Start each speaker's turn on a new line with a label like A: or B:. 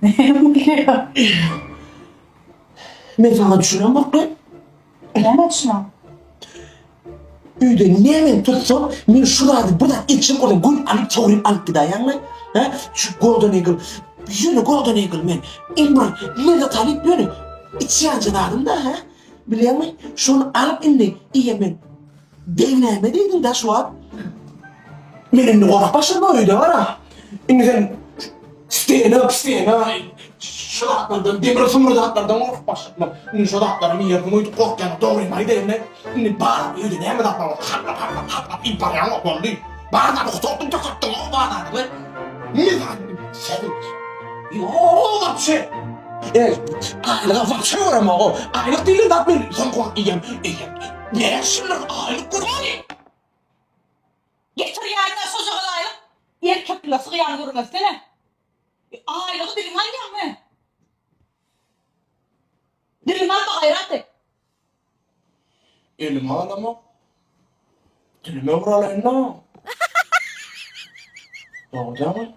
A: Näme bolýar?
B: Men saňa düşünemok-la.
A: Nämä düşüneň?
B: Öýde näme tutsam, men şu zady bir zat etjek bolsam, gül alyp sogryp alyp gidäýýäňmi? Hä? Şu Golden Eagle, ýöne Golden Eagle men iň bir lezzet alyp ýöne içýänje zadym-da, hä? Bilýäňmi? Şony alyp indi iýen men. Beg näme diýdiň da şu wagt? Men indi gorkup başladym öýde bara. Indi sen stena, stena şu zatlardan, demir sumur zatlardan gorkup başladym. Indi şu zatlaryň iýersiň öýdüp gorkýan, dogrymy aýdaýyn-da. Indi bar öýde näme zat bar, haplap haplap haplap iýip barýaň boldy. Bar zady gutartdyň, tokatdyň o bar zadyňy. Ne zat? Sen Ýok, wapşe. E, aýlyga wapşe göremok. Aýlyk diýlen zat men soňky wagt iýem, iýem. Näçe ýyldyr aýlyk görmedi.
A: Getir ýanyňa şojagaz aýlyk. Erkeklige sygýan görmezsene. Aýlygy diliňe alýaňmy? Diliňe alma gaýrat et.
B: Elime alamok. Dilime bir alaýyn-da. Dogry dälmi?